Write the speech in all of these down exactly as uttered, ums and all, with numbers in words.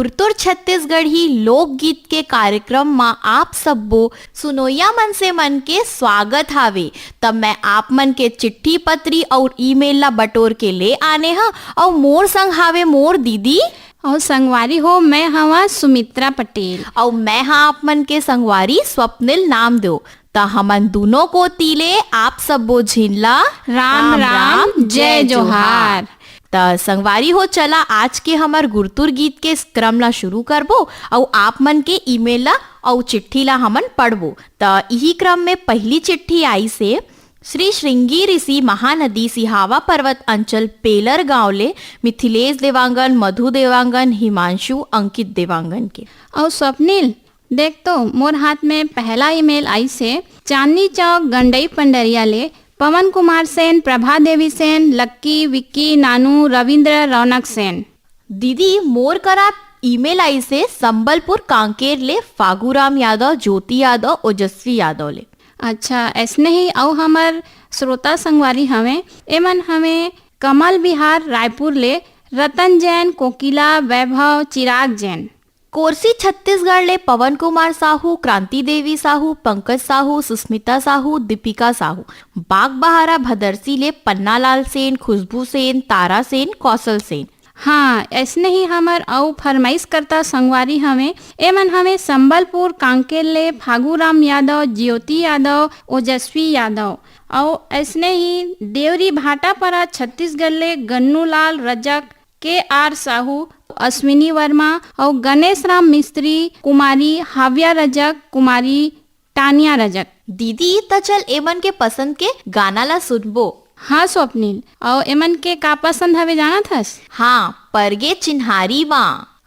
गुरतुर छत्तीसगढ़ी लोकगीत के कार्यक्रम म आप सब्बो सुनोइया मनसे मन के स्वागत हावे। त मैं आप मन के चिट्ठी पत्री अउ email ला बटोर के ले आने हंव, अउ मोर संग हावे मोर दीदी। अउ संगवारी हो, मैं हवा सुमित्रा पटेल। अउ मैं हा आप मन के संगवारी स्वप्निल नामदेव। त हमन दूनों कोति ले आप सब्बो झिन ला राम राम, जय जोहार। त संगवारी हो, चला आज के हमर गुरतुर गीत के क्रम ला शुरू करबो अउ आप मन के email ला अउ चिट्ठी ला हमन पढ़बो। त इही क्रम में पहिली चिट्ठी आइस हे श्री श्रृंगी ऋषि महानदी सिहावा पर्वत अंचल पेलर गांव ले मिथिलेश देवांगन, मधु देवांगन, हिमांशु, अंकित देवांगन के। अउ स्वप्निल, देख तो, मोर हाथ में पहला email आइस हे चांदनी चौक गंडई पंडरिया ले पवन कुमार सेन, प्रभा देवी सेन, लक्की, विक्की, नानू, रविंद्र, रौनक सेन। दीदी, मोर करा email आइस हे संबलपुर कांकेर ले फागूराम यादव, ज्योति यादव, ओजस्वी यादव ले। अच्छा, ऐसने ही अउ हमर श्रोता संगवारी हवे, एमन हवे कमल विहार रायपुर ले रतन जैन, कोकिला, वैभव, चिराग जैन। कोरसी छत्तीसगढ़ ले पवन कुमार साहू, क्रांति देवी साहू, पंकज साहू, सुस्मिता साहू, दीपिका साहू। बागबहारा भदरसी ले पन्नालाल सेन, खुशबू सेन, तारा सेन, कौशल सेन। हाँ, ऐसने ही हमर अउ फरमाइश करता संगवारी हवे, एमन हवे संबलपुर कांकेर ले फागूराम यादव, ज्योति यादव, ओजस्वी यादव। अउ ऐसने ही देवरी भाटापारा छत्तीसगढ़ ले गन्नूलाल रजक, के आर साहू, अश्विनी वर्मा अउ गणेश राम मिस्त्री, कुमारी हाव्या रजक, कुमारी टानिया रजक। दीदी, त चल एमन के पसंद के गाना ला सुनबो। हाँ स्वप्निल, अउ एमन के का पसंद हवे जानत हस? हाँ, परगे चिन्हारी मा।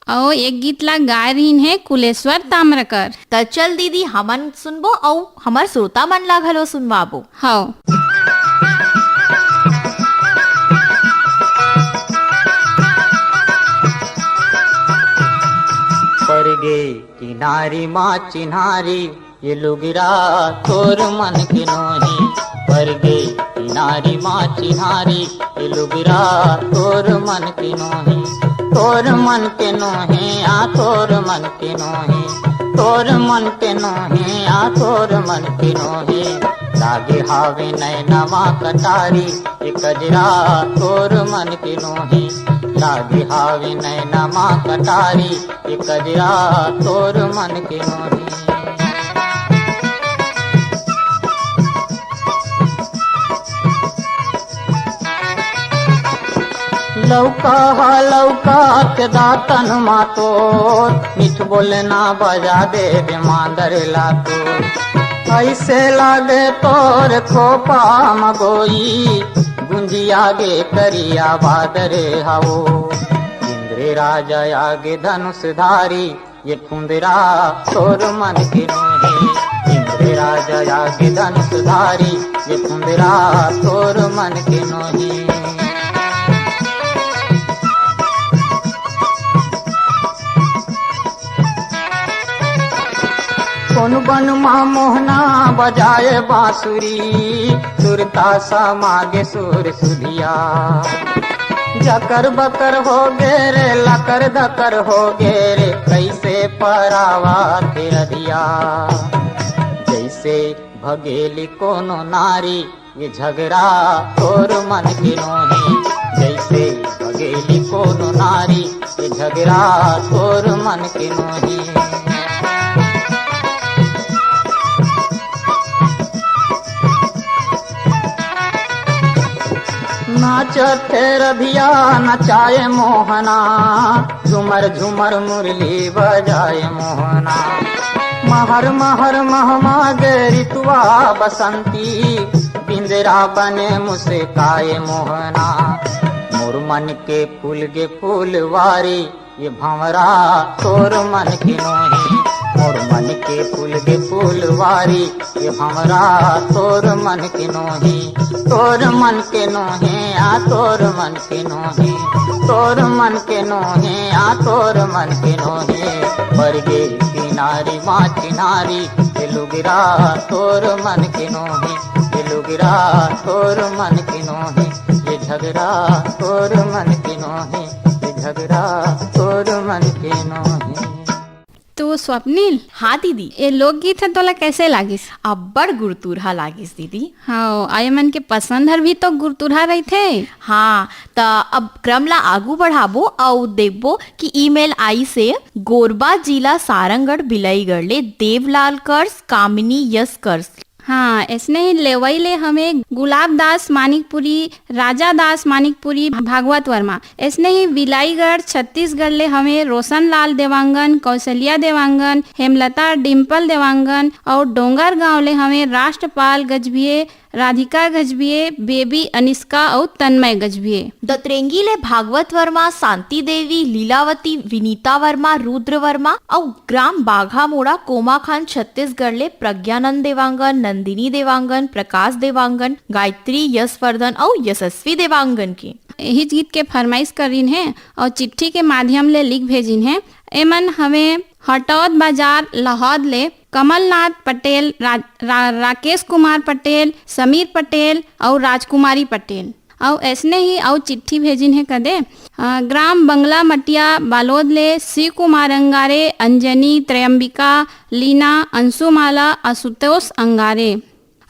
अउ एक गीत ला गाय रहिन हे कुलेश्वर ताम्रकर। त चल दीदी, हमन सुनबो अउ हमर श्रोता मन ला घलो सुनवाबो। हव। परगे किनारी मा चिन्हारी, ये लुगरा तोर मन के नोहे। परगे किनारी मा चिन्हारी, ये लुगरा तोर मन के नोहे। तोर मन के नोहे, आ तोर मन के नोहे। तोर मन के नोहे, आ तोर मन के नोहे। लागे हावे नैना मा कटारी, ये कजरा तोर मन के नोहे। लागे हावे नैना मा कटारी, ये कजरा तोर मन के नोहे। लौका हा लौका के दातन मा तोर, मीठ बोले ना बजा देबे मांदर ला तोर। ऐसे लागे तोर खोपा मगोई, गुंजिया गे करिया बादर हवो। इंद्र राजा आगे धनुष धारी, ये फुंदरा तोर मन के नोहे। इंद्र राजा आगे धनुष धारी, ये फुंदरा तोर मन के नोहे। कोन बन मा मोहना बजाए बांसुरी, सुरता समागे सुर सुधिया। जकर बकर हो गे रे, लकर धकर हो गे रे, कैसे परावा के रधिया। जैसे भगेली कोनो नारी, ये झगरा तोर मन के नोहे। जैसे भगेली कोनो नारी, ये झगरा तोर मन के नोहे। नाचत हे रधिया नचाए मोहना, झुमर झुमर मुरली बजाए मोहना। महर महर महमा गे रितुआ बसंती, बिंदरा बने मुस्काए मोहना। मोर मन के फूल गे फूलवारी, ये भंवरा तोर मन के नोहे। मोर मन के फूल गे फूलवारी, ये भंवरा तोर मन के नोहे। तोर मन के नोहे, आ तोर मन के नोहे। तोर मन के नोहे, आ तोर मन के नोहे। परगे किनारी मा चिन्हारी, ये लुगरा तोर मन के नोहे। ये लुगरा तोर मन के नोहे। ये झगरा तोर मन के नोहे। ये झगड़ा तोर मन के नोहे। तो स्वप्निल, हाँ दीदी। ये लोकगीत है तोला कैसे लागिस? अब्बड़ गुरतुरहा लागिस दीदी। हाँ, आये मन के पसंद हर भी तो गुरतुरहा रहिथे। हाँ, त अब क्रम ला आगू बढ़ाबो अउ देखबो कि ईमेल आइस हे गोरबा जिला सारंगढ़ बिलाईगढ़ ले देवलाल कर्स, कामिनी यस कर्स। हाँ, ऐसने ही लेवई ले हमें गुलाब दास मानिकपुरी, राजा दास मानिकपुरी, भागवत वर्मा। ऐसने ही बिलाईगढ़ छत्तीसगढ़ ले हमें रोशन लाल देवांगन, कौशल्या देवांगन, हेमलता डिम्पल देवांगन अउ डोंगरगांव ले हमें राष्ट्रपाल गजभिये, राधिका गजभिये, बेबी अनिष्का अउ तन्मय गजभिये। दतरेंगी ले भागवत वर्मा, शांति देवी, लीलावती, विनीता वर्मा, रुद्र वर्मा अउ ग्राम बाघा मोड़ा कोमाखान छत्तीसगढ़ ले प्रज्ञानंद देवांगन, नंदिनी देवांगन, प्रकाश देवांगन, गायत्री, यशवर्धन अउ यशस्वी देवांगन के। यही गीत के फरमाइश करिन हे अउ चिट्ठी के माध्यम ले लिख भेजिन हे। एमन हवे हटौद बाजार लाहौद ले कमलनाथ पटेल, रा, रा, राकेश कुमार पटेल, समीर पटेल अउ राजकुमारी पटेल। अउ ऐसने ही अउ चिट्ठी भेजिन हे कदे, अ, ग्राम बंगला मटिया बालोद ले शिव कुमार अंगारे, अंजनी, त्रयंबिका, लीना, अंशुमाला, आशुतोष अंगारे।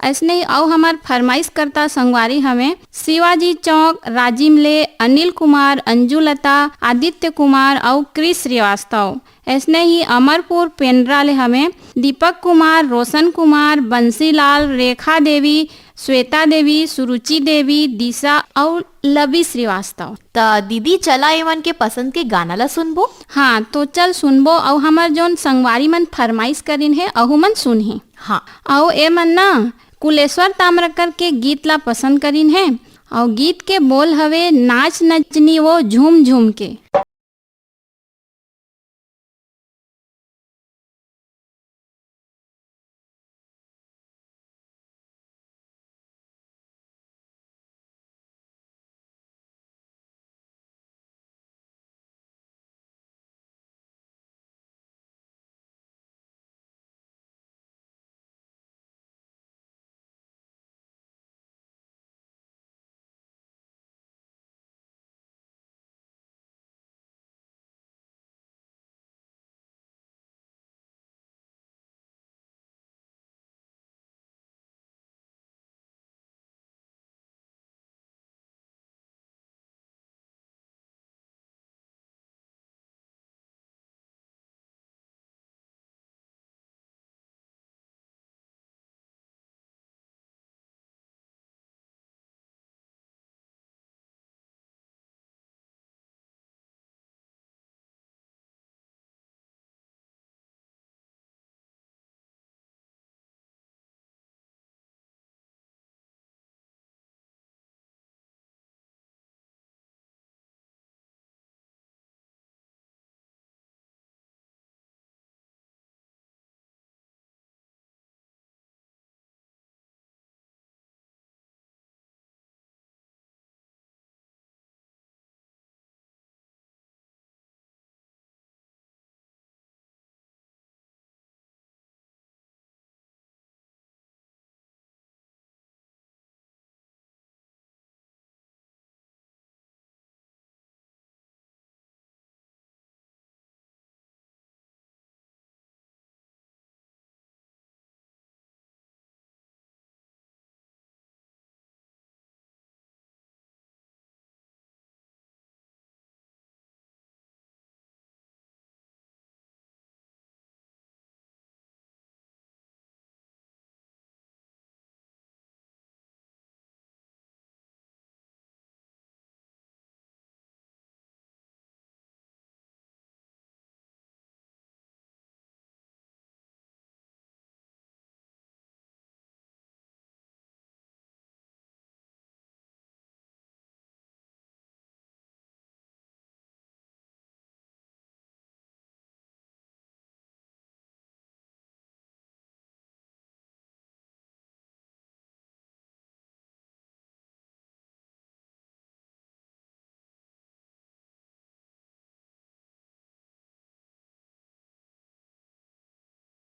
ऐसने ही अउ हमर फरमाइश करता संगवारी हवे शिवाजी चौक राजिम ले अनिल कुमार, अंजुलता, आदित्य कुमार अउ क्रिस श्रीवास्तव। ऐसने ही अमरपुर पेंड्रा ले हवे दीपक कुमार, रोशन कुमार, बंसीलाल, रेखा देवी, श्वेता देवी, सुरुचि देवी, दिशा अउ लवी श्रीवास्तव। त दीदी, चला एमन के पसंद के गाना ला सुनबो। हाँ, तो चल सुनबो, अउ हमर जोन संगवारी मन फरमाइश करिन हे, अहू मन सुनही। हाँ। अउ एमन ना कुलेश्वर ताम्रकर के गीत ला पसंद करिन हे, अउ गीत के बोल हवे नाच नचनी वो झूम झूम के।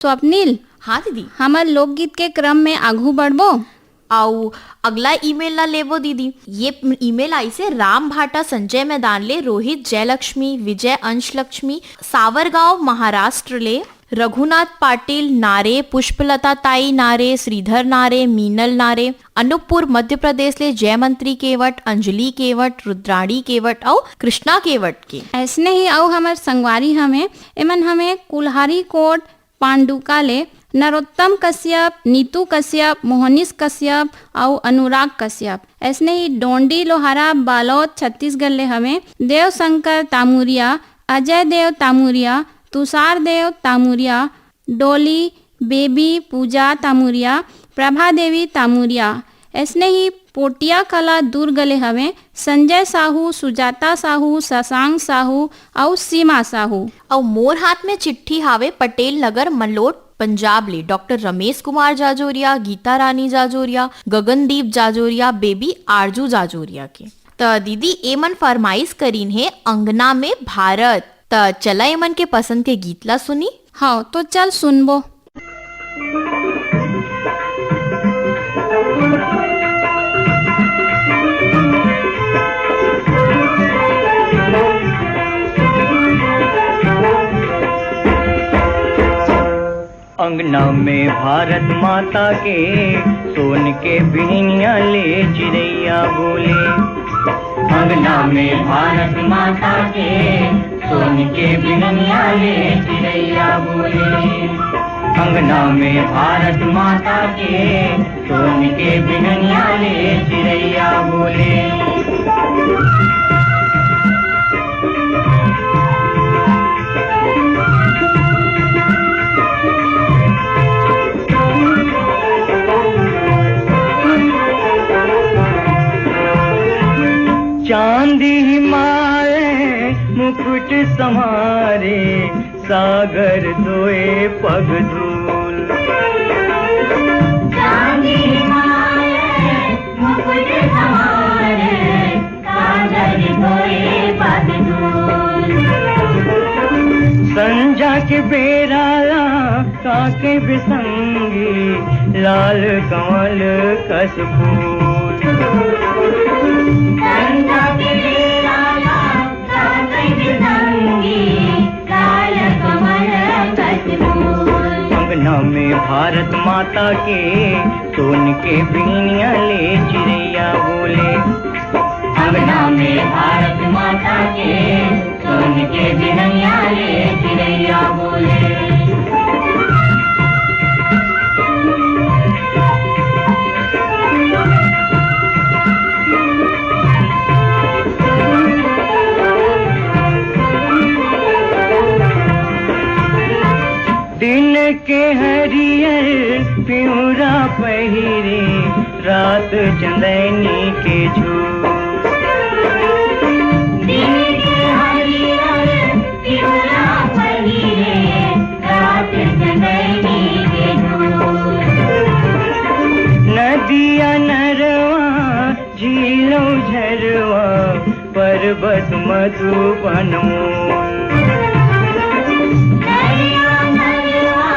स्वप्निल, हाँ दीदी। हमर लोकगीत के क्रम में आगू बढ़बो। अउ अगला ईमेल ला लेबो दीदी। ये ईमेल आइसे राम भाटा संजय मैदान ले, रोहित जयलक्ष्मी, विजय अंशलक्ष्मी, सावरगांव महाराष्ट्र ले, रघुनाथ पाटिल नारे, पुष्पलता ताई नारे, श्रीधर नारे, मीनल नारे, अनूपपुर मध्य प्रदेश ले जयमंत्री केवट, अंजलि केवट, रुद्राणी केवट अउ कृष्णा केवट के। अइसने ही अउ हमर संगवारी हवे, एमन हवे कुल्हारी कोट पांडुका ले नरोत्तम कश्यप, नीतू कश्यप, मोहनीश कश्यप अउ अनुराग कश्यप। अइसने ही डोंडी लोहारा बालोद छत्तीसगढ़ ले हवे देवशंकर तामुरिया, अजय देव तामुरिया, तुषार देव तामुरिया, डोली, बेबी, पूजा तामुरिया, प्रभा देवी तामुरिया। अइसने ही पोटिया कला दुर्ग ले हवे संजय साहू, सुजाता साहू, शशांक साहू अउ सीमा साहू। अउ मोर हाथ में चिट्ठी हावे पटेल नगर मलोट पंजाब ले डॉक्टर रमेश कुमार जाजोरिया, गीता रानी जाजोरिया, गगनदीप जाजोरिया, बेबी आरजू जाजोरिया के। त दीदी, एमन फरमाइश करीन हे अंगना में भारत। त चला एमन के पसंद के गीत ला सुनी। हव, तो चल सुनबो। अंगना में भारत माता के सोन के बिहनिया ले चिरैया बोले। अंगना में भारत माता के सोन के बिहनिया ले चिरैया बोले। अंगना में भारत माता के सोन के बिहनिया ले चिरैया बोले। चांदी हिमालय मुकुट संवारे, सागर धोए पग धूल। चांदी हिमालय मुकुट संवारे, सागर धोए पग धूल। संझा के बेरा ला काके बिसंगी, लाल कमल कस फूल। संझा के बेरा ला काके बिसंगी, लाल कमल कस फूल। अंगना में भारत माता के सोन के बिहनिया ले चिरैया बोले। अंगना में भारत माता के सोन के बिहनिया ले चिरैया बोले। दिन के हरियर पिउरा पहिरे, रात चंदैनी के झूठ। दिन के हरियर पिउरा पहिरे, रात चंदैनी के झूठ। नदिया नरवा झीलों झरवा पर्वत मधुबन मोल। नदिया नरवा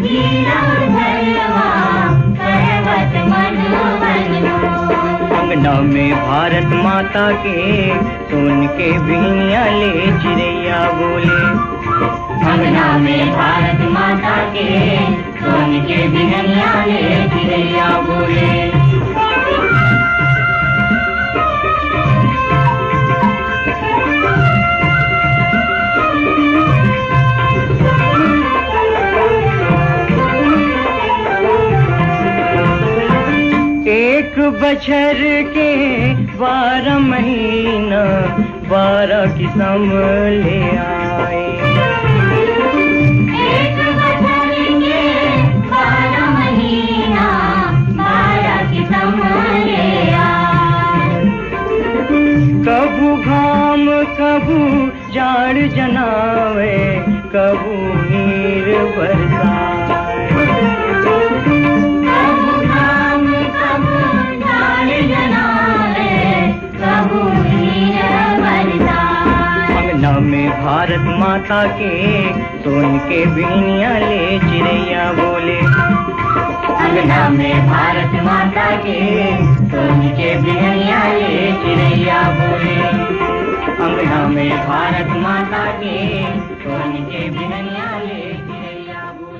झीलों झरवा पर्वत मधुबन मोल। अंगना में भारत माता के सोन के बिहनिया ले चिरैया बोले। अंगना में भारत माता के सोन के बिहनिया ले चिरैया बोले। एक बछर के बारह महीना बारह किसम ले आए। एक बछर के बारह महीना, बारह किसम ले आए। कभू घाम, कभू जाड़ जनावे, कभू नीर बरसाए। कभू घाम, कभू जाड़ जनावे, अंगना में भारत माता के सोन के बिहनिया ले चिरैया बोले। अंगना में भारत माता के, सोन के बिहनिया ले चिरैया बोले। अंगना में भारत माता के, सोन के बिहनिया ले चिरैया बोले।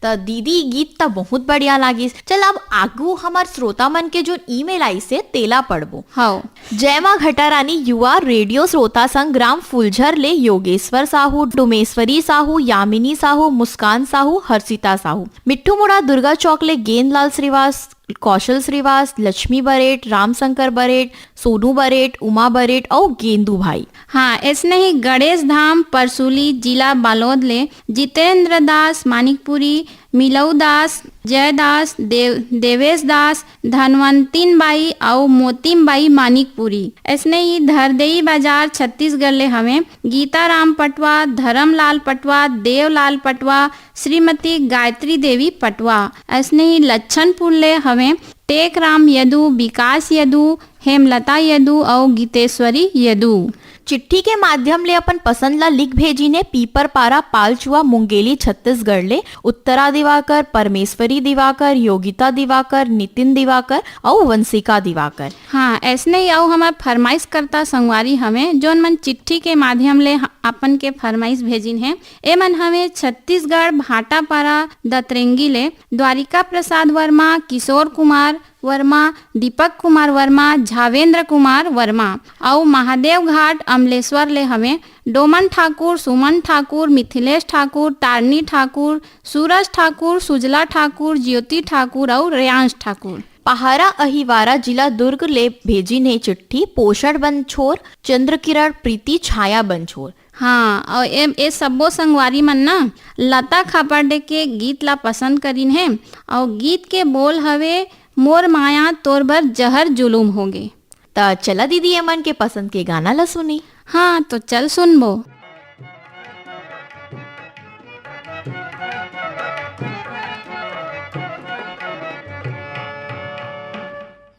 त दीदी, गीत त बहुत बढ़िया लागिस। चल, अब आगू हमर श्रोता मन के जो ईमेल आइस हे, तेला पढ़बो। हव। जय माँ घटारानी युवा रेडियो श्रोता संघ ग्राम फुलझर ले योगेश्वर साहू, डोमेश्वरी साहू, यामिनी साहू, मुस्कान साहू, हर्षिता साहू, मिट्ठू मुड़ा दुर्गा चौक ले गेंदलाल श्रीवास, कौशल श्रीवास, लक्ष्मी बरेट, रामशंकर बरेट, सोनू बरेट, उमा बरेट अउ गेंदू भाई। हाँ, ऐसने ही गणेश धाम, परसुली, जिला बालोद ले जितेंद्र दास, मानिकपुरी, मिलऊ दास, जय दास, देव-, देवेश दास, धनवंतिन बाई अउ मोतिम बाई मानिकपुरी। अइसने ही धरदेई बाजार छत्तीसगढ़ ले हवे गीताराम पटवा, धरमलाल पटवा, देवलाल पटवा, श्रीमती गायत्री देवी पटवा। अइसने ही लच्छनपुर ले हवे टेकराम यदु, विकास यदु, हेमलता यदु अउ गीतेश्वरी यदु। चिट्ठी के माध्यम ले अपन पसंद ला लिख भेजिन हे पीपरपारा पालचुआ मुंगेली छत्तीसगढ़ ले उत्तरा दिवाकर, परमेश्वरी दिवाकर, योगिता दिवाकर, नितिन दिवाकर अउ वंशिका दिवाकर। हाँ, ऐसने ही अउ हमर फरमाइश करता संगवारी हवे, जोन मन चिट्ठी के माध्यम ले ह-, अपन के फरमाइश भेजिन हे। ए मन हवे छत्तीसगढ़ भाटापारा दतरेंगी ले द्वारिका प्रसाद वर्मा, किशोर कुमार वर्मा, दीपक कुमार वर्मा, झावेंद्र कुमार वर्मा अउ महादेव घाट अमलेश्वर ले हवे डोमन ठाकुर, सुमन ठाकुर, मिथिलेश ठाकुर, तारनी ठाकुर, सूरज ठाकुर, सुजला ठाकुर, ज्योति ठाकुर अउ रेयांश ठाकुर। पहारा अहिवारा जिला दुर्ग ले भेजिन हे चिट्ठी पोषण बंछोर, चंद्रकिरण प्रीति छाया बंछोर। हाँ, अउ ए, ए सब्बो संगवारी मन ना लता खापाडे के गीत ला पसंद करिन हे अउ गीत के बोल हवे, "मोर माया तोर बर जहर जुलुम होगे।" त चला दीदी, एमन के पसंद के गाना ला सुनी। हाँ, तो चल सुनबो।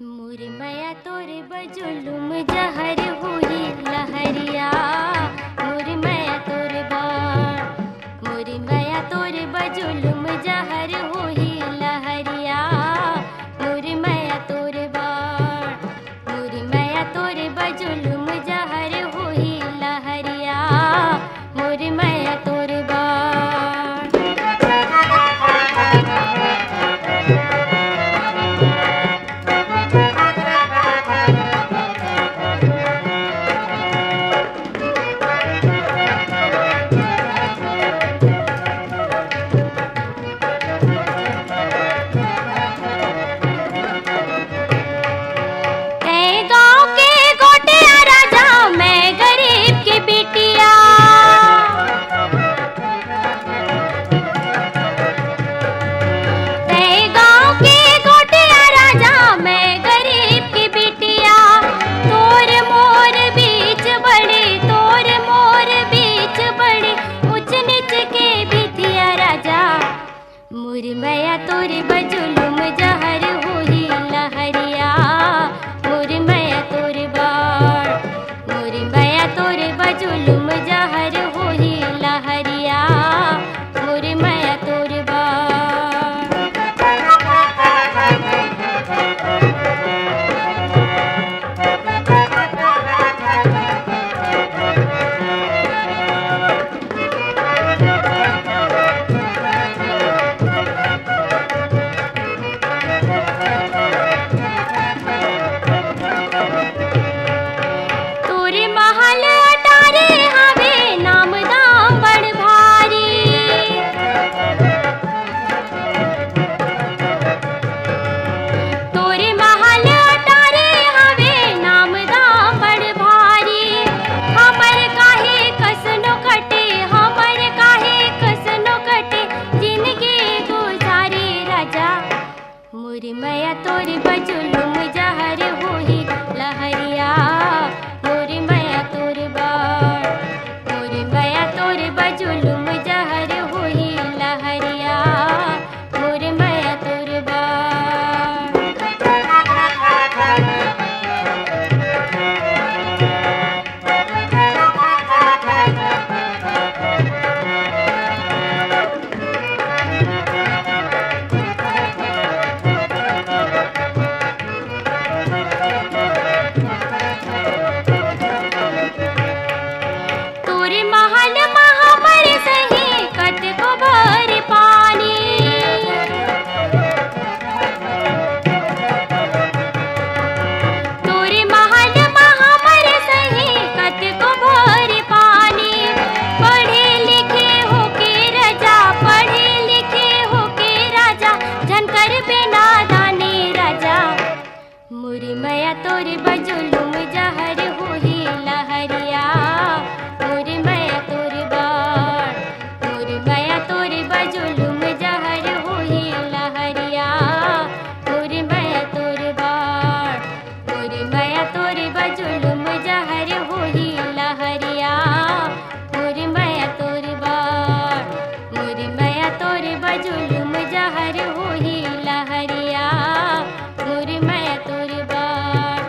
मोर मया तोर बजुलुम जहर होही लहरिया, मोर मया तोर बा, मोर मया तोर बजुलुम जहर होही लहरिया, मोर मया तोर बा, मोर मया तोर बजुलुम जहर होही लहरिया, मोर मया तोर बा। तैं गाँव के गोटिया राजा, मैं गरीब की बिटिया। तैं गाँव के गोटिया राजा, मैं गरीब की बिटिया। तोर मोर बीच बड़े, तोर मोर बीच बड़े, ऊंच नीच के भीतिया राजा। मोर मया तोर बजुलुम जहर होही लहरिया, मोर मया तोर बा, मोर मया तोर बजुलुम जहर होही लहरिया, मोर मया तोर बा। तोरे महल अटारी हवे नाम दाम बड़ भारी। तोरे महल अटारी हवे नाम दाम बड़ भारी। हमर काहे कसनो कटे, हमर काहे कसनो कटे, जिनगी गुजारी राजा। मोर मया तोर बजुलुम जहर होही लहरिया, मोर मया तोर बा, मोर मया तोर बजुलुम जहर होही लहरिया, मोर मया तोर बा। अरे बेना दाने राजा, मुरमया तोर बजुलुम जहर होही लहरिया, मुरमया तोर बाण, मुरमया तोर बजुलुम जहर होही लहरिया, मुरमया तोर बाण, मुरमया तोर बजुलुम जहर होही लहरिया, मुरमया तोर बाण, मुरमया तोर बजुलुम जहर होही लहरिया, मुरमया तोर बाण।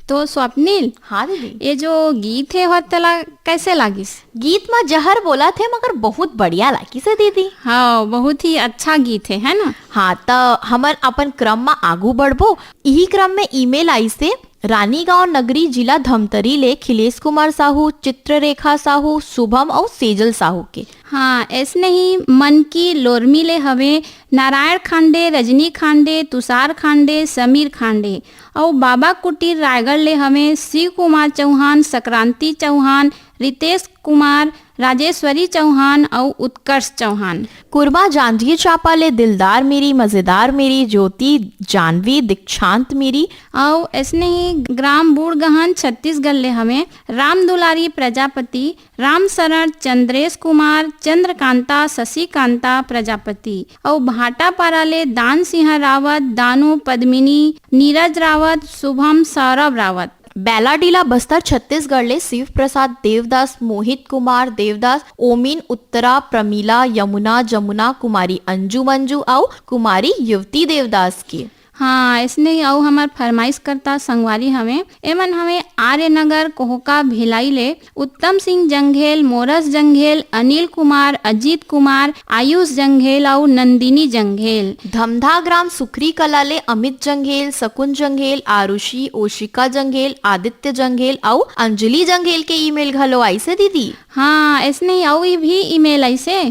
तो स्वप्निल, हाँ दीदी। ये जो गीत हे, ओहर तला कैसे लागिस? गीत म जहर बोलत हे, मगर बहुत बढ़िया लागिस हे दीदी। हाँ, बहुत ही अच्छा गीत हे, है ना? हाँ, त हमन अपन क्रम म आगू बढ़बो। इही क्रम में ईमेल आइस हे, रानीगांव नगरी, जिला धमतरी ले खिलेश कुमार साहू, चित्ररेखा साहू, शुभम अउ सेजल साहू के। हाँ, ऐसने ही मन की लोरमी ले हवे नारायण खांडे, रजनी खांडे, तुषार खांडे, समीर खांडे। अउ बाबा कुटीर रायगढ़ ले हवे शिव कुमार चौहान, संक्रांति चौहान, रितेश कुमार, राजेश्वरी चौहान अउ उत्कर्ष चौहान। कुरबा जांजगीर चांपा ले दिलदार मीरी, मजेदार मीरी, ज्योति, जानवी, दीक्षांत मीरी। अउ ऐसने ही ग्राम बूढ़गहन छत्तीसगढ़ ले हवे राम दुलारी प्रजापति, राम शरण, चंद्रेश कुमार, चंद्रकांता, शशिकांता प्रजापति। अउ भाटापारा ले दान सिंह रावत, दानू, पद्मिनी, नीरज रावत, शुभम, सौरभ रावत। बैलाडीला बस्तर छत्तीसगढ़ ले शिव प्रसाद देवदास, मोहित कुमार देवदास, ओमिन उत्तरा, प्रमिला, यमुना, जमुना, कुमारी अंजू मंजू अउ कुमारी युवती देवदास के। हाँ, ऐसने ही अउ हमर फरमाइश करता संगवारी हवे। एमन हवे आर्य नगर कोहका भिलाई ले उत्तम सिंह जंघेल, मोरस जंघेल, अनिल कुमार, अजीत कुमार, आयुष जंघेल अउ नंदिनी जंघेल। धमधा ग्राम सुखरी कला ले अमित जंघेल, सकुन जंघेल, आरुषि, ओशिका जंघेल, आदित्य जंघेल अउ अंजलि जंघेल के ईमेल घलो आइस हे दीदी। हाँ, ऐसने ही अउ भी ईमेल आइस हे।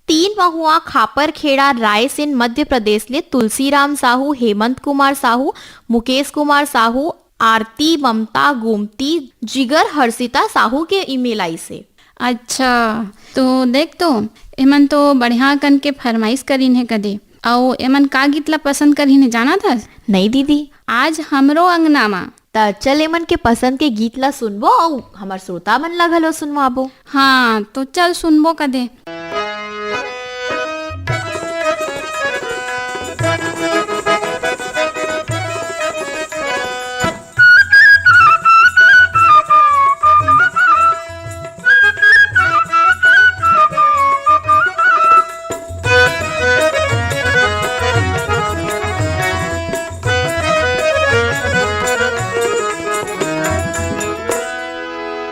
तीन महुआ खापरखेड़ा रायसेन मध्य प्रदेश ले तुलसीराम साहू, हेमंत कुमार साहू, मुकेश कुमार साहू, आरती, ममता, गोमती, जिगर, हर्षिता साहू के ईमेल आइस हे। अच्छा, तो देख तो, एमन तो बढ़िया कन के फरमाइश करिन हे कदे। अउ एमन का गीत ला पसंद करिन हे, जानत हस? नहीं दीदी। आज हमरो अंगना मा। त चल एमन के पसंद के गीत ला सुनबो अउ हमर श्रोता मन ला घलो सुनवाबो। हाँ, तो चल सुनबो कदे।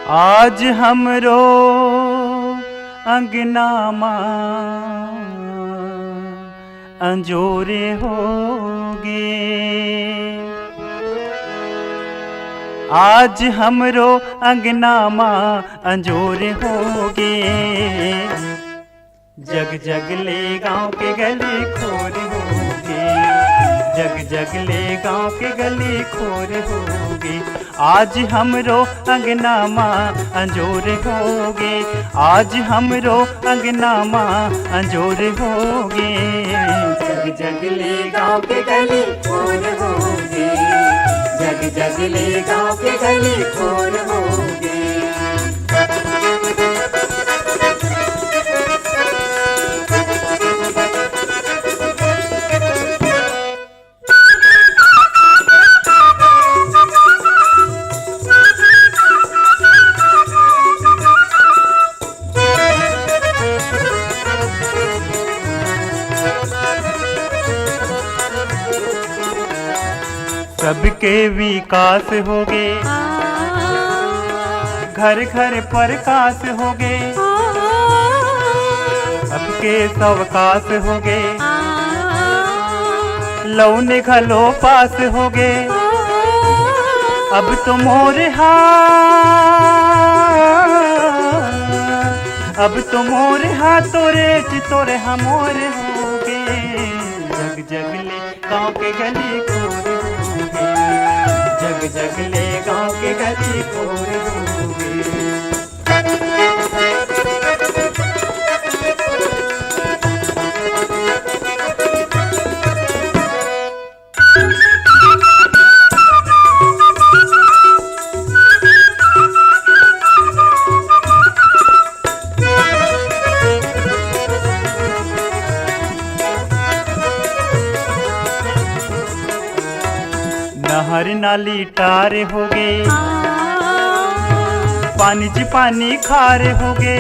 आज हमरो अंगना मा अंजोरे होगे। आज हमरो अंगना मा अंजोरे होगे। जग जग ले गांव के गली खोर होगे। जग जग ले गांव के गली खोर होगे। आज हमरो अंगना मा अंजोर होगे। आज हमरो अंगना मा अंजोर होगे। जग जग ले गांव के गली खोर होगे। जग जग ले गांव के गली खोर होगे। सबके विकास होगे, घर घर प्रकाश होगे, सबके सवकाश होगे, लौने घलो पास होगे। अब तो मोर हा, अब तो मोर हा तोरे च तोरे हा मोर होगे। जग जग ले गांव के गली खोर होगे। जग जगले गांव के गली खोर होगे। नहर नाली टार होगे, पानी च पानी खार होगे,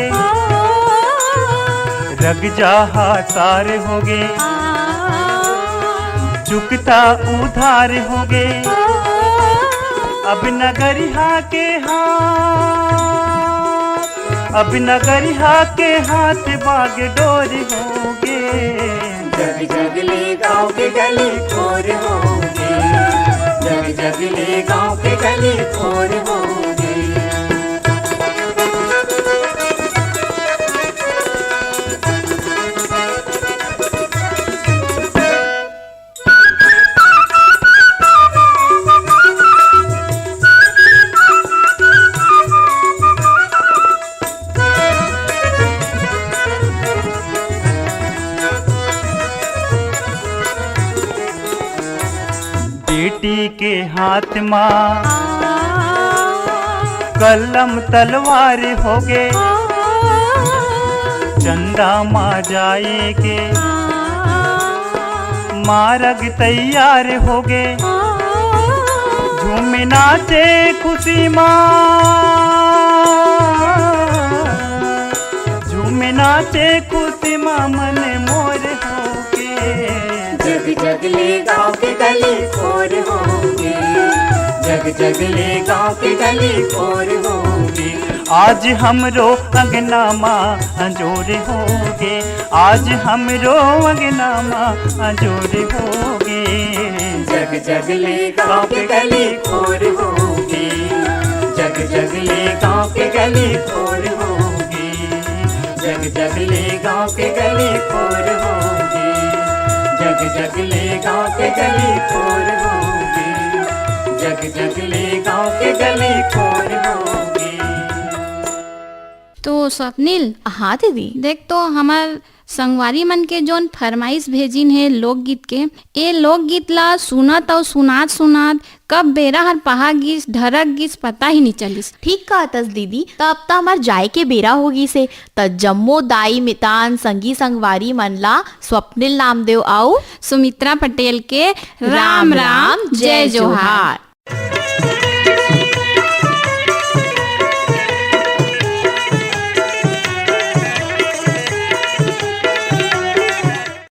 रग जाहा सार होगे, चुकता उधार होगे। अब नगरिहा के हाथ, अब नगरिहा के हाथ बागडोर होगे। जग जगले गांव के गली खोर होगे, जग जगले गांव के गली खोर होगे। बेटी के हाथ मा कलम तलवार होगे, चंदा मा जाए के मारग तैयार होगे। झूमे नाचे खुशी मा, झूमे नाचे खुशी मा मन मोर होगे। जग जगले गांव के गली खोर होगे, जग जगले गांव के गली खोर होगे। आज हमरो अंगना मा अंजोर होगे, आज हमरो अंगना मा अंजोर होगे। जग जगले गांव के गली खोर होगे, जग जगले गांव के गली खोर होगे। जग जगले गांव के गली खोर होगे, जग जगले गांव के गली खोर होगे, जग जगले गांव के गली खोर होगे। तो स्वप्निल, हाँ दीदी। देख तो हमर संगवारी मन के जोन फरमाइश भेजिन हे लोकगीत के, ए लोकगीत ला सुनत अउ सुनात सुनात कब बेरा हर पहा गिस, ढरक गिस, पता ही नी चलिस। ठीक कहतस दीदी, त अब त हमर जाए के बेरा हो गिस हे। त जम्मो दाई मितान, संगी संगवारी मन ला स्वप्निल नामदेव अउ सुमित्रा पटेल के राम राम, जय जोहार।